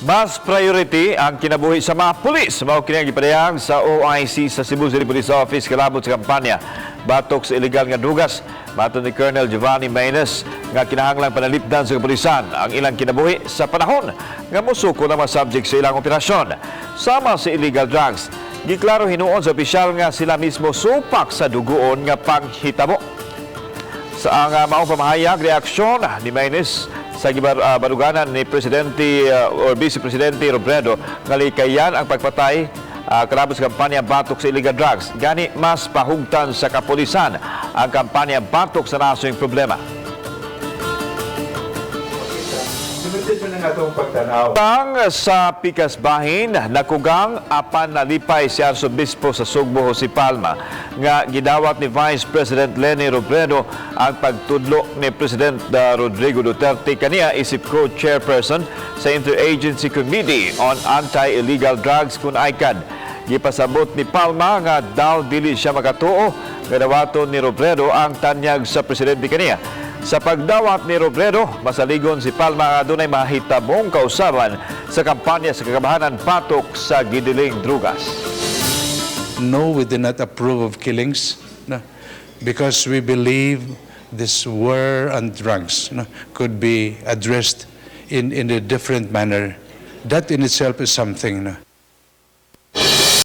Mas priority ang kinabuhi sa mga pulis. Mao kini ang gipadayag sa OIC sa Cebu City Police Office kalabot sa kampanya batok sa illegal nga drugas. Matod ni Colonel Giovanni Maynes nga kinahanglang panalipdan sa kapulisan ang ilang kinabuhi sa panahon nga mosuko ang mga subject sa ilang operasyon. Sama sa illegal drugs, giklaro hinuon sa opisyal nga sila mismo supak sa dugoon nga panghitabo. Sa ang maong pamahayag, reaksyon ni Maynes sa baruganan ni Presidente or Vice Presidente Robredo nga likayan ang pagpatay kalabot sa kampanya batok sa illegal drugs. Gani mas pahugtan sa kapulisan ang kampanya batok sa nasong problema. Limited man ang atong pagtanaw. Tang sa Pikas Bahin, nakugang apan nalipay si Arsobispo sa Sugbo Jose Palma nga gidawat ni Vice President Leni Robredo ang pagtudlo ni President Rodrigo Duterte kaniya isip co-chairperson sa Interagency Committee on Anti-Illegal Drugs kun ICAD. Gipasabot ni Palma nga daw dili siya makatuo nga dawaton ni Robredo ang tanyag sa presidente kaniya. Sa pagdawat ni Robredo, masaligon si Palma nga dunay mahitabong kausaban sa kampanya sa kakabahanan batok sa gidiling drugas. No, we do not approve of killings, no, because we believe this war on drugs, no, could be addressed in a different manner. That in itself is something. No.